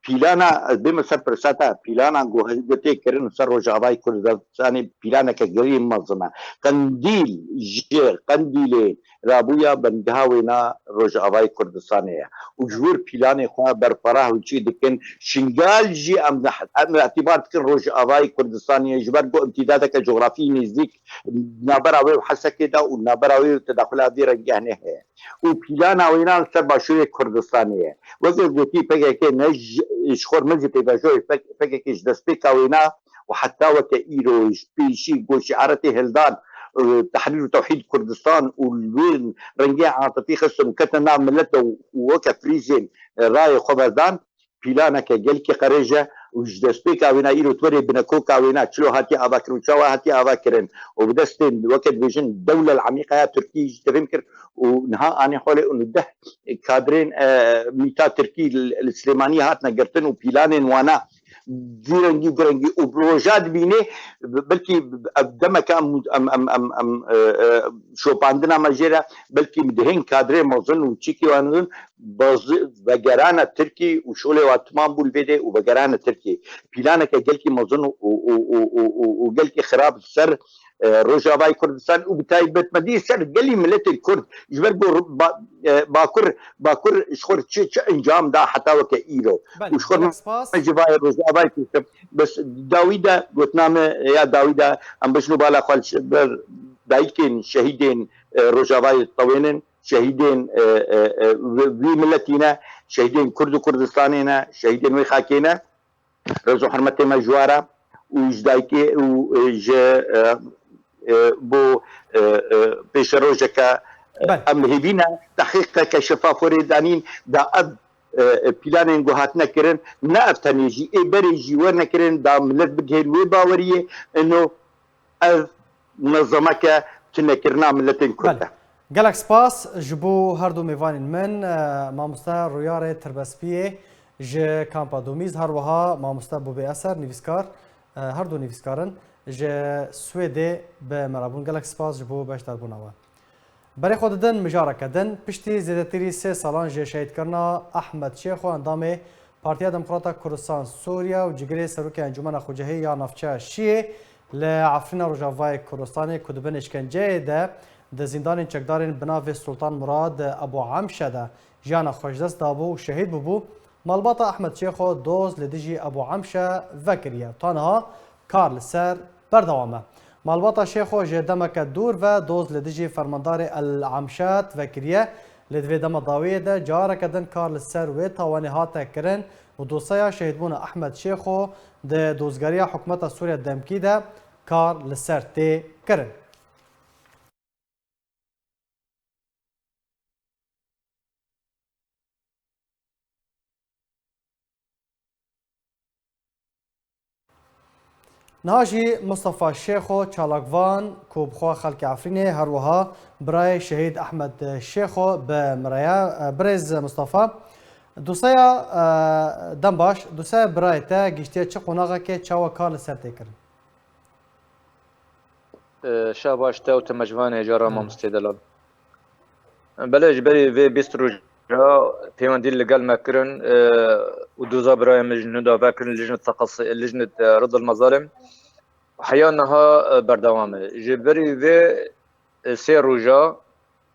pîlana, ez bême ser pirsa te, pîlana ku hevgotê kirin ser Rojavayê Kurdistanê pîlaneke gelî mezin e. Qendîl ji Qendîlê rabûya bengeha wêna Rojavayê Kurdistanê ye. Û ji wir pîlanê xwe berparah û çî dikin. Şingal jî em, em îtîbar dikin Rojavayê Kurdistanê ye. Ji ber ku îmtîdadeke cografî nêzîk navbera wê û Hesekê de û navbera wê û tedaxula vî rengî hene heye. Û pîlana wêna li ser Başûrê Kurdistanê ye. Weke gotî P K K ne ji, ji xwe me jî pêvajoyê P K K ji destpêka wêna û heta weke îro ji pêşî ku şiaretê hildan, e, Tehrîr û Tewhîd Kurdistan û li wê rengê atifî xistin û ketin nav milet de û weke frîzên, e, rayê xwe vedan, pîlaneke gelkî qerêj e û ji destpêka wêna îro tu werê binekoka wêna çilo hatiye avakirin û çawa hatiye avakirin û bi destên weke dibêjin dewlel emîqaya Tirkî ji tevîm kir û niha anê holê û nûdeh kadrên, e, mîta Tirkî li, li Silêmaniyê hatine girtin û pîlanên wana vî rengî û vî rengî û bi roja dibînê belkî ev demeke em, em, em, em, em, e, e, şopandina me jê re belkî dihên kadrê mezin û çîkî wan mezin baz-, vegerane Tirkî û şolê wa timam bû li vê dê û vegerane Tirkî. Pîlaneke gelkî mezin û, û, û, û, û, û, û gelkî xirab ser, e, Rojavayê Kurdistan û bi taybetmedî ser gelî miletên Kurd. Ji ber ku ba-, e, Bakur, Bakur ji xwe çi, çi encam da heta weke îro. Belê, û ji xwe gelek spas. Me ji vayê Rojavayê Kurdistan. Bes dawî de gotina me ya dawî de em bijin û bala xwe li ber dayikên şehîdên, e, Rojavayê tewênin. Şehîdên, e, e, e, vî, vî miletî ne, şehîdên Kurd û Kurdistanê ne, şehîdên wê xakê ne. Rêz û hurmetê me ji we re û ji dayikê û, e, ji, e, e, bo, e, e, pêşerojeke, e, Belê. Em hêvî ne tehqîqeke şefaf werê danîn, da ev, e, e, planên ku hatine kirin, ne ev tenê jî, ê berê jî werne kirin, da milet bigihên wê baweriyê, ino ev nizameke tunekirina miletên Kurd Belê. e. Gelek spas ji bo her du mêvanên min, e, mamoste Rûyarê Tirbespiyê ji Kampa Domîz, her wiha mamoste Bobê Eser, nivîskar, e, her du nivîskar in, ji Swêdê bi me re bûn. Gelek spas ji bo beşdarbûna we. Berê xwe didin mijareke din. Piştî zêdetirî sê salan ji şehîdkirina Ahmed Şêxo, endamê Partiya Demokrata Kurdistan Sûriye û cigirê serokê Encûmena Xwecehî ya Navçeya Şiyê li Efrîna Rojavayê Kurdistanê ku di bin îşkenceyê de di zîndanên çekdarên bi navê Sultan Murad Ebu Emşe de jiyana xwe ji dest dabû û şehîd bûbû, malbata Ahmed Şêxo doz li dijî Ebu Emşe vekiriye. Ta niha kar li ser berdewam e. Malbata Şêxo ji demeke dûr ve doz li dijî fermandarê El Emşat vekiriye. Lê di vê dema dawiyê de careke din kar li ser wê tawanê hate kirin û dosyeya şehîdbûna Ehmed Şêxo di dozgeriya hikûmeta Sûriya demkî de kar li ser tê kirin. Niha jî Mustafa Şêxo çalakvan ku bi xwe xelkê Efrînê, her wiha birayê şehîd Ehmed Şêxo bi min re ye. Birêz Mustafa, dosyeya, e, dem baş, dosyeya birayê te gihîştiye çi qonaxekê, çawa kar li ser tê kirin? E, şeh baş te û te mecvanê cara Hı. Mamostê Delal. Belê ji berî vê bîst roja peywendî li gel me kirin, e, û doza birayê min ji nû de vekirin lijnet teqas-, lijnet, e, Rid el Mezalim. Heya niha, e, berdewam e. Ji berî vê, e, sê roja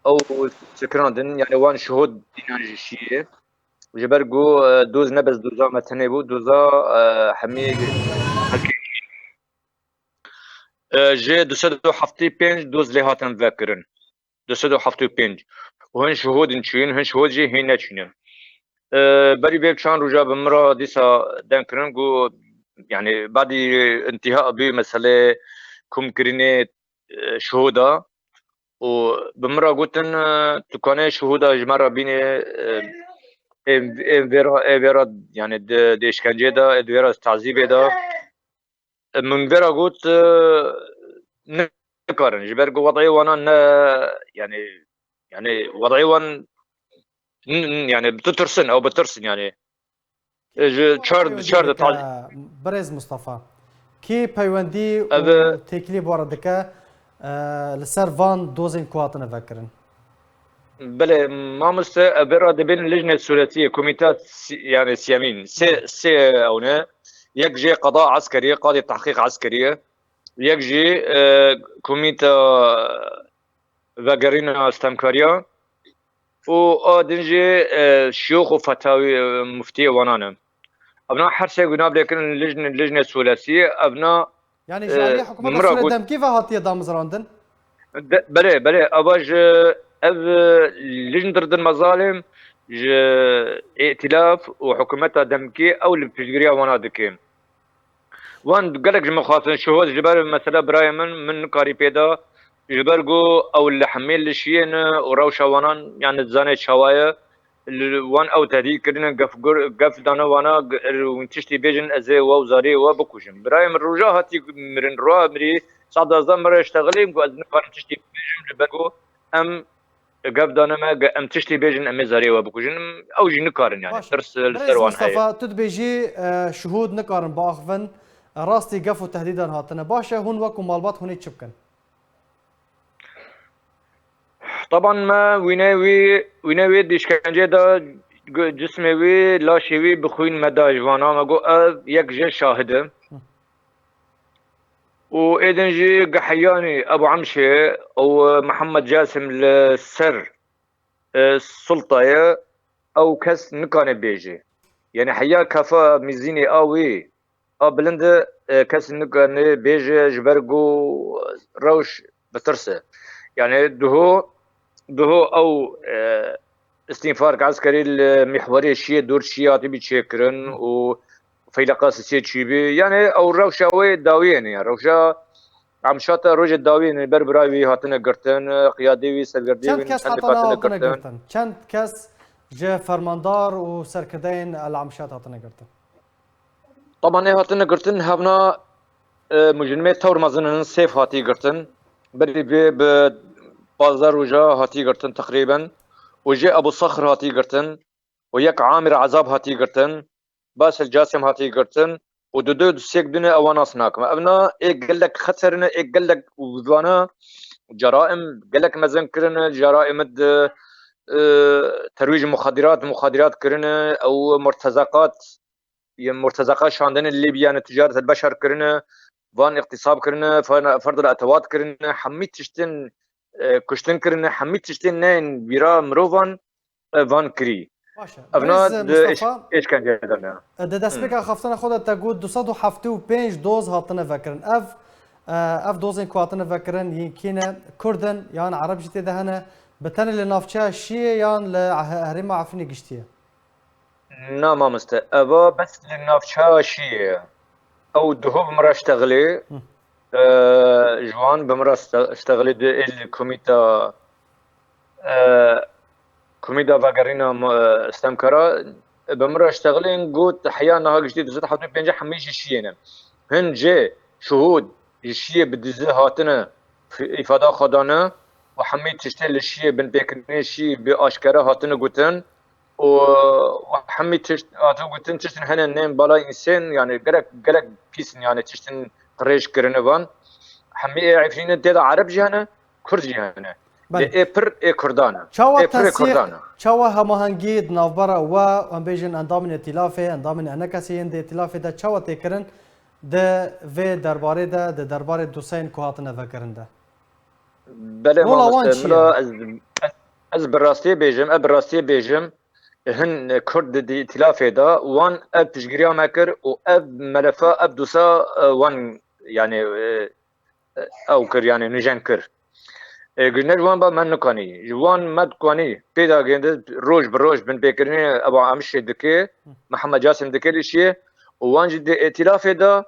ew sekinandin, yani wan şihod dînan ji şiyê. Ji ber ku, e, doz ne bes doza me tenê bû, doza, e, hemî xelkê, e, ji du sed û heftê pênc doz lê hatin vekirin. Du sed û heftê û pênc. Û hin şihod in çûyîn, hin şihod jî hîn neçûyîn. E, berî vê çend roja bi min re dîsa deng kirin ku, yani, badî intîha bî meselê komkirinê, e, şihoda û bi min re gotin, e, tu kanê şihoda ji me re bînê, e, ê, ê vê re, ê vê re, yani, di, di îşkencê de, ê di vê re tazîbê de. E, min vê re got, e, nikarin. Ji ber ku wedayê wana ne, yani, yani, wedayê wan n-, n-, yani, ditirsin, ew bitirsin, yani. E, ji çar, çar de ta- Birêz Mustafa, kî peywendî û Ev, e, têkilî bi we re dike, e, li ser van dozên ku hatine vekirin? Belê, mamoste, ev ra dibên lijnê sûretiyê, komîta si-, yani siyemîn, sê, Belê. sê ew ne. Yek jê qada eskerî, qadê tehqîq eskerî ye. Yek jî, e, komîta vegerîna stemkariya û a din jî, e, şiyûx û fetawî, e, muftiyê wanan e. Evna her sê gunavlê kirin lijn-, lijnê sûretiyê, evna, Yani ji e, aliyê hikûmeta min ra Sûrê got- demkî ve hatiye damezrandin? De-, belê, belê, ava ji ev, e, lijn dirdin mezalim ji Îtilaf û hikûmeta demkî ew li piştgiriya wana dikin. Wan gelek ji min xwestin şihod ji ber mesela birayê min, min nikarî pê da, ji ber ku ew li hemî li şiyê ne û rewşa wanan, yani, dizane çawa ye. li wan ew tehdît kirine, gef gur-, gef dane wana, g-, hûn tiştî bêjin, ez ê we û zariyê we bikujim. Birayê min roja hatî mirin, roja mirî, saet duwazdeh min re ştexilî, ku ez nikarim tiştî bêjim, li ber ku em gef dane me, ge-, em tiştî bêjin, em ê zariyê we bikujin. Ew jî nikarin, yani, Baş e. tirs, e, li Birêz ser wan heye. Mustafa, tu dibêjî, e, şuhûd nikarin biaxivin, e, rastî gef û tehdîdan hatine. Baş e, hûn wekû malbat hûn ê çi bikin? Taban me wîne wî, wîne wê di îşkencê de gu-, cismê wî, laşê wî bi xwîn me da ji vana, me got, ev yek ji şahid e. Hı. Û êdin jî Geheyanî Ebu Emşê û Mihemed Casim li ser, e, sultayê ew kes nikane bêje. Yani heya kefa mîzînê a wî a bilind e, kes nikane bêje ji ber ku rewş bitirse. Yani duho, duho ew, e, îstînfark eskerî li mîhwerê şiyê, dor şiyê hatibî çêkirin û feyleqa sisê çîbî. Yani ew rewşa wê dawiyê ne. Yani rewşa Amşata rojê dawiyê ne, ber birayê wî hatine girtin, qiyadê wî, sergerdiyê Çend wî, kes çendek heta niha hatine hatine girtin. girtin? Çend kes ji fermandar û serkirdeyên El Amşat hatine girtin? Taban ê hatine girtin, hevna, e, mujrimê tewr mezin in, sêf hatî girtin. Berî vê bi pazdeh roja hatî girtin teqrîben. Û jê Ebu Saxir hatî girtin. Û yek Amir Ezab hatî girtin. Basil Casim hatî girtin. Û du du du sêk dune ewa nas nakim. Evna ê gelek xeterine, ê gelek û vana ceraim gelek mezin kirine, ceraim di, e, terwîj muxadirat, muxadirat kirine, ew murtezeqat, yên murtezeqa şandine li Lîbya ne ticaret el beşer kirine, van îqtîsab kirine, fer-, ferdil etewat kirine, hemî tiştin, e, kuştin kirine, hemî tiştin neyên bîra mirovan, e, van kirî. Baş e. Evna Birêz di Mustafa, êş-, êşkence de ne. e, di destpêka Hı. xeftana xwe de te got du sed û heftê û pênc doz hatine vekirin. Ev, e, ev dozên ku hatine vekirin yên kî ne? Kurd in yan Ereb jî tê de hene? Bi tenê li navçeya Şiyê yan li he-, herêma Efrînê giştî ye? Na mamoste, eva bes li navçeya Şiyê ye. Ew duho bi min re ştexilê, Hı. e, ji wan bi min re ste-, ştexilê di êl komîta, e, komîta vegerîna ma-, e, stemkara, e, bi min re ştexilên got, heya niha giştî du sed heft û pênc hemî ji Şiyê ne. Hin jê şuhûd ji Şiyê bi dizî hatine f-, îfada xwe dane û hemî tiştê li Şiyê binpêkirinê Şiyê bi aşkere hatine gotin. û hemî tişt, hatibû gotin, tiştin hene nên bala însên, yani gelek, gelek pîs in, yani tiştin qirêj kirine van. Hemî ê Efrînê tê de Ereb jî hene, Kurd jî hene. Belê. Lê ê pir ê Kurdan e. Çawa Ê pir ê tensîq, Kurdan e. çawa hemahengî di navbera we, em bêjin endamên îtîlafê, endamên enekesê yên di îtîlafê de çawa tê kirin di vê derbarê de, di derbarê doseyên ku hatine vekirin de? Belê Rola wan mamoste, çi ye? Mila, ez, ez, ez bi rastiyê bêjim, ez bi rastiyê bêjim, hin Kurd di, di îtîlafê de wan ev piştgiriya me kir û ev melefa, ev dosa, e, wan, yani, e, e, ew kir, yani nûjen kir. E, gişne ji wan ba me nikanî. Ji wan me dikanî pêda gêndi roj bi roj binpêkirinê Eba Amşê dike, Mihemed Casim dike li Şiyê û wan jî di îtîlafê de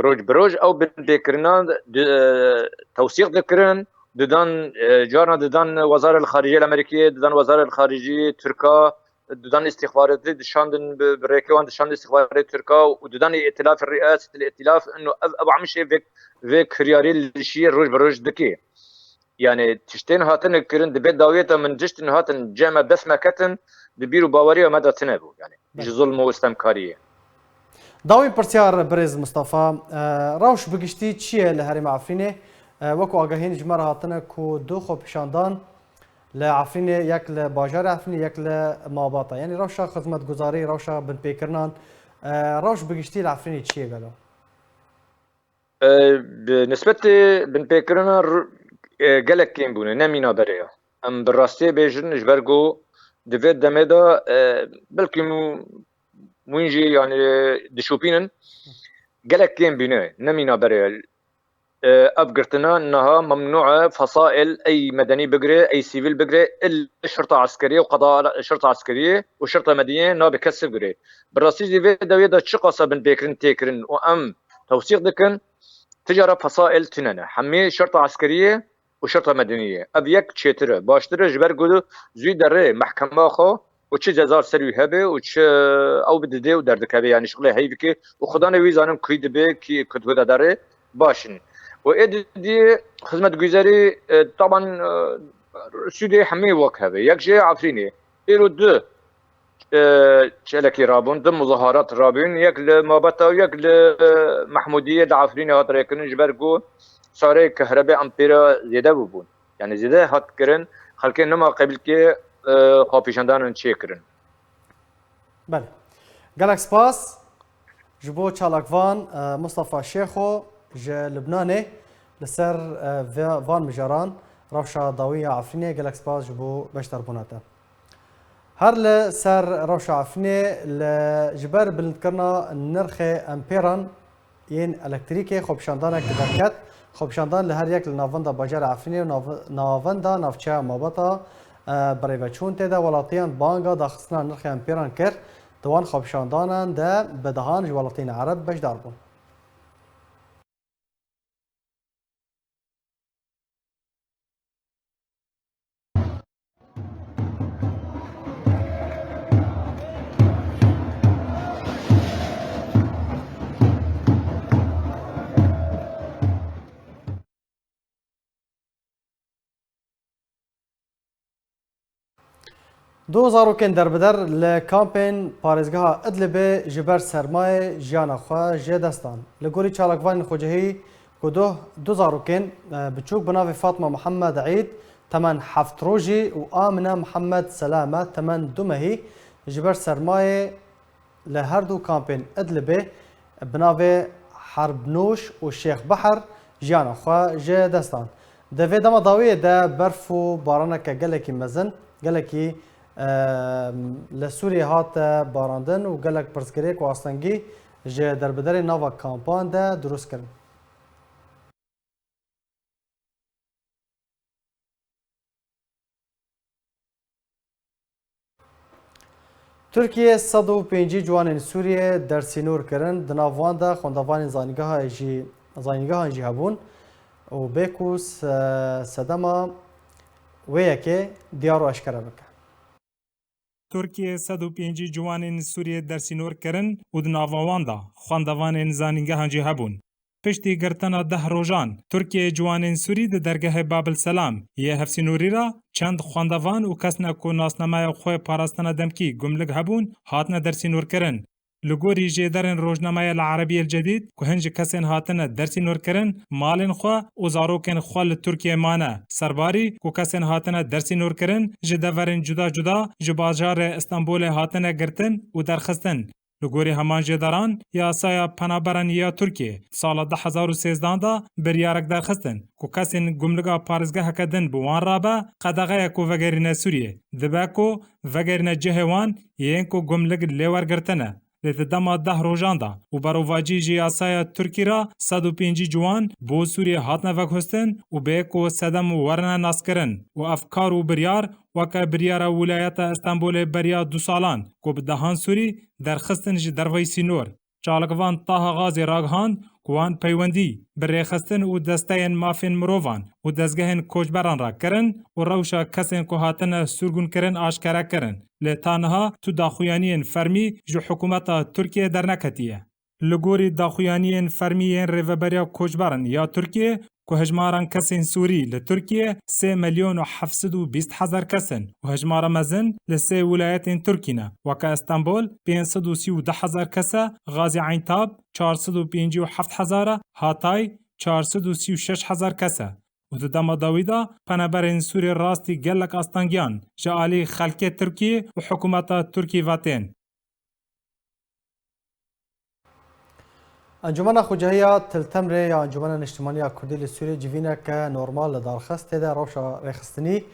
roj bi roj ew binpêkirina di, e, tewsîq dikirin, didan, e, carna didan Wezarê Xariciyê li Amerîkiyê, didan Wezarê Xariciyê Tirka, didan îstîxbaratî dişandin bi, bi rêkê wan dişandin îstîxbaratê Tirka û didan îtilaf, rîaset îtilaf, ino ev, ev Amşê vê, vê kiryarê li Şiyê roj bi roj dike. Yani tiştên hatine kirin, di vê dawiyê de min tiştin hatin cem me dest me ketin, di bîr û baweriya me de tune bû. Yani Belê. ji zulm û stemkariyê. Dawîn pirsyar birêz Mustafa, e, rewş bi giştî çi ye li herêma Efrînê? E, wekû agahiyên ji me re hatine ku du xwepêşandan li Efrînê, yek li bajarê Efrînê, yek li Mabata. Yani rewşa xizmetguzarî, rewşa binpêkirinan, e, rewş bi giştî li Efrînê çi ye gelo? E, bi nisbetê binpêkirina r-, e, gelek kêm bûne, ne mîna berê ye. Em bi rastiyê bêjin, ji ber ku di vê demê de, e, belkî mû-, mûn jî, yani, dişopînin, gelek kêm bîne, ne mîna berê ye. E, ev girtina niha memnû e, fesail ey medenî bigire, ey sivîl bigire, il şirta eskeriyê û qeda şirta eskeriyê û şirta medeniyê nabe kes bigire. Bi rastî jî vê dewiyê de çiqasa binpêkirin tê kirin û em tewsîq dikin, ti cara fesail tune ne. Hemî şirta eskeriyê û şirta medeniyê. Ev yek çêtir e, baştir e, ji ber ku zû derê mehkema xwe û çi ceza ser wî hebe û çi ew bi didê û derdikeve, yanî şixulê heyvekê û xudanê wî zanin kuyî dibe, kî ku dibe de derê baş in. Û ê didî xizmetguzerî, e, taban, e, Sûdê hemî wek hebe. Yek jê Efrînê. Îro du, e, çelekî rabûn, du muzaharat rabûn, yek li Mabeta û yek li, e, Mehmûdiyê li Efrînê hat rêkirin, ji ber ku sareyê kehrebê empêra zêde bûbûn. Yani zêde hat kirin, xelkê nema qebilkê, e, xwepêşandanan çêkirin. Belê. Gelek spas ji bo çalakvan, e, Mustafa Şêxo ji Lubnanê li ser, e, ve-, van mijaran, rewşa dawî ya Efrînê. Gelek spas ji bo beşdarbûna te. Her li ser rewşa Efrînê, li, ji ber bilindkirina nirxê empêran yên elektrîkê, xwepêşandanek derket. Xwepêşandan li her yek li navenda bajarê Efrînê û nav-, navenda navçeya Mabeta, e, birêveçûn tê de. Welatiyan banga daxistina nirxê empêran kir. Di wan xwepêşandanan de bi dehan ji welatiyên Ereb beşdar bûn. Du zarokên derbider li kampên parêzgeha Idlibê ji ber sermayê jiyana xwe ji dest dan. Li gorî çalakvanên xwecihî ku du, du zarokên, e, biçûk bi navê Fatma Muhammed Eîd, temen heft rojî, û Amine Muhammed Selame, temen du mehî, ji ber sermayê li her du kampên Idlibê bi navê Herbnûş û Şêx Beher jiyana xwe ji dest dan. Di vê dema dawiyê de berf û baraneke gelekî mezin, gelekî, e, li Sûriyê hate barandin û gelek pirsgirêk û astengî ji derbiderên nava kampan de dirust kirin. Tirkiye sed û pêncî ciwanên Sûriyê dersînor kirin, di nav wan de xwendevanên zanîngeha jî, zanîngehan jî hebûn û bê ku se-, sedema wê yekê diyar û eşkere bike. Tirkiye sed û pêncî ciwanên Sûriyê dersînor kirin û di nava wan de xwendevanên zanîngehan jî hebûn. Piştî girtina deh rojan, Tirkiye ciwanên Sûrî di dergehê Babil Selam yê hevsînorî re çend xwendevan û kesnek ku nasnameya xwe parastina demkî gumlik hebûn, hatine dersînorkirin. Li gorî jêderên rojnameya El Erebî El Cedîd ku hin ji kesên hatine dersînorkirin malên xwe û zarokên xwe li Tirkiye mane, serbarî ku kesên hatine dersînorkirin ji deverên cuda cuda ji bajarê Stenbolê hatine girtin û derxistin. Li gorî heman jêderan, yasaya penaberan ya Tirkiyê di sala du hezar û sêzdehan de biryarek derxistin ku kesên gumliga parêzgeheke din bi wan rabe, qedexeyek ku vegerîne Sûriyê, dibe ku vegerîne cihê wan yên ku gumlig lê wergirtine. Lê di dema deh rojan de û berovajî ji yasaya Tirkî re sed û pêncî ciwan bo Sûriyê hatine veguhestin û bê ku sedem werine naskirin û ev kar û biryar weke biryara Wîlayeta Stenbolê beriya du salan ku bi dehan Sûrî derxistin ji derveyî sînor. Çalakvan Taha Gazî ragihand ku wan peywendî bi rêxistin û desteyên mafên mirovan û dezgehên koçberan re kirin û rewşa kesên ku hatine sirgûnkirin aşkere kirin, lê ta niha tu daxuyaniyên fermî ji hikûmeta Tirkiyê derneketiye. Li gorî daxuyaniyên fermî yên Rêveberiya Koçberan ya Tirkiyê, ku hejmaran kesên Sûrî li Tirkiyê sê milyon û heft sed û bîst hezar kes in û hejmara mezin li sê wilayetên Tirkî ne, weke Stenbol pênc sed û sî û du hezar kes e, Gazî Eyntab çar sed û pêncî û heft hezar e, Hatay çar sed û sî û şeş hezar kes e û di dema dawî de penaberên Sûrî rastî gelek astengiyan ji alî xelkê Tirkî û hikûmeta Tirkî ve tên. Encûmena Xwecehiya Til Temrê ya Encûmena Niştimanî ya Kurdî li Sûriyê civîneke normal li dar xist, tê de rewşa rêxistinî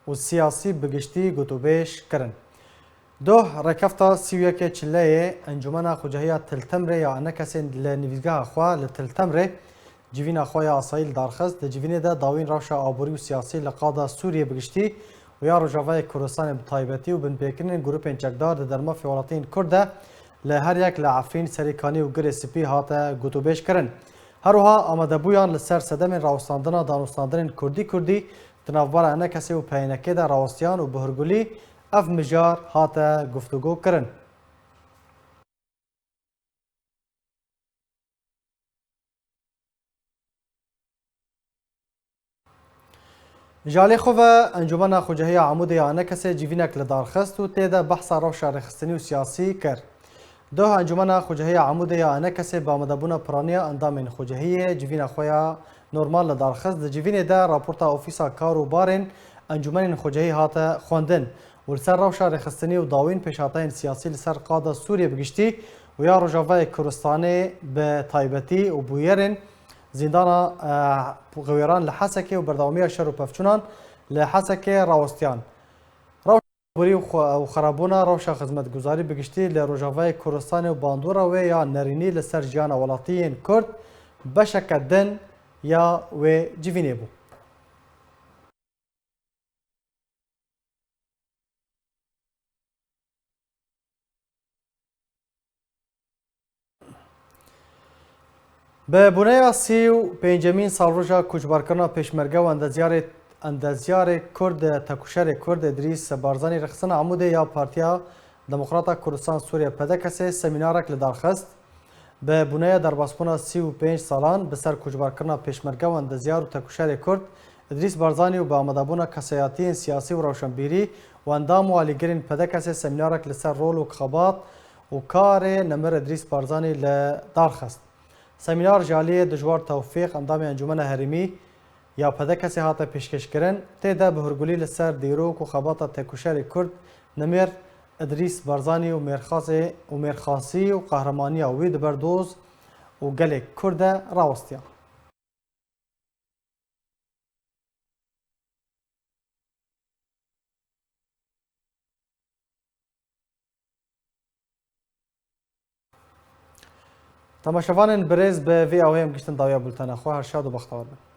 û siyasî bi giştî gotûbêj kirin. Doh, rêkefta sî û yekê Çileyê, Encûmena Xwecehiya Til Temrê ya enekesên li nivîsgeha xwe li Til Temrê civîna xwe ya asayî li dar xist. Di civînê de dawîn rewşa aborî û siyasî li qada Sûriyê bi giştî û ya Rojavayê Kurdistanê bi taybetî û binpêkirinên grûpên çekdar di dermafê welatiyên Kurd de li her yek li Efrîn, Serîkanî û Girê Spî hate gotûbêj kirin. Her wiha amadebûyan li ser sedemên rawestandina danûstandinên Kurdî Kurdî di navbera enekesê û P Y N K'ê de rawistiyan û bi hurgulî Ev mijar hate guftûgo kirin. Ji alî xwe ve Encûmena Xwecehiya Amûdê ya ENKSê civînek li dar xist û tê de behsa rewşa rêxistinî û siyasî kir. Doh Encûmena Xwecehiya Amûdê ya ENKSê bi amadebûna piraniya endamên xwecehiyê civîna xwe ya normal li dar xist. Di civînê de raporta Ofîsa Kar û Barên Encûmenên Xwecehî hate xwendin û li ser rewşa rêxistinî û dawîn pêşhateyên siyasî li ser qada Sûriyê bi giştî û ya Rojavayê Kurdistanê bi taybetî û bûyerên zîndana, eh, Xewêran li Hesekê û berdewamiya şer û pevçûnan li Hesekê rawestiyan. Rewşa aborî û xwe-, û xerabûna rewşa xizmetguzarî bi giştî li Rojavayê Kurdistanê û bandora wê ya nerînî li ser jiyana welatiyên Kurd beşeke din ya wê civînê bû. Bi boneya sî û pêncemîn salroja koçberkirina pêşmerge û endezyarê, endezyarê Kurd, tekûşerê Kurd Îdrîs Barzanî rêxistina Amûdê ya Partiya Demokrata Kurdistan Sûriye, P D K S'ê, semînarek li dar xist. Bi boneya derbasbûna sî û pênc salan bi ser koçberkirina pêşmerge û endezyar û tekûşerê Kurd Îdrîs Barzanî û bi amadebûna kesayetiyên siyasî û rewşenbîrî û endam û alîgirên P D K S'ê semînarek li ser rol û xebat û karê nemir Îdrîs Barzanî li dar xist. Semînar ji aliyê Dijwar Tewfîq, endamê Encûmena Herêmî ya P D K S'ê hate pêşkêşkirin, tê de bi hurgulî li ser dîrok û xebata tekûşerê Kurd Nimêr Îdrîs Barzanî û mêrxasê û mêrxasî û qehremanîya wî di ber doz û gelê Kurd de rawestiya. Temaşevanên birêz, bi vî awê em giştin dawiya bultena xwe. Her şad û bextewar bin.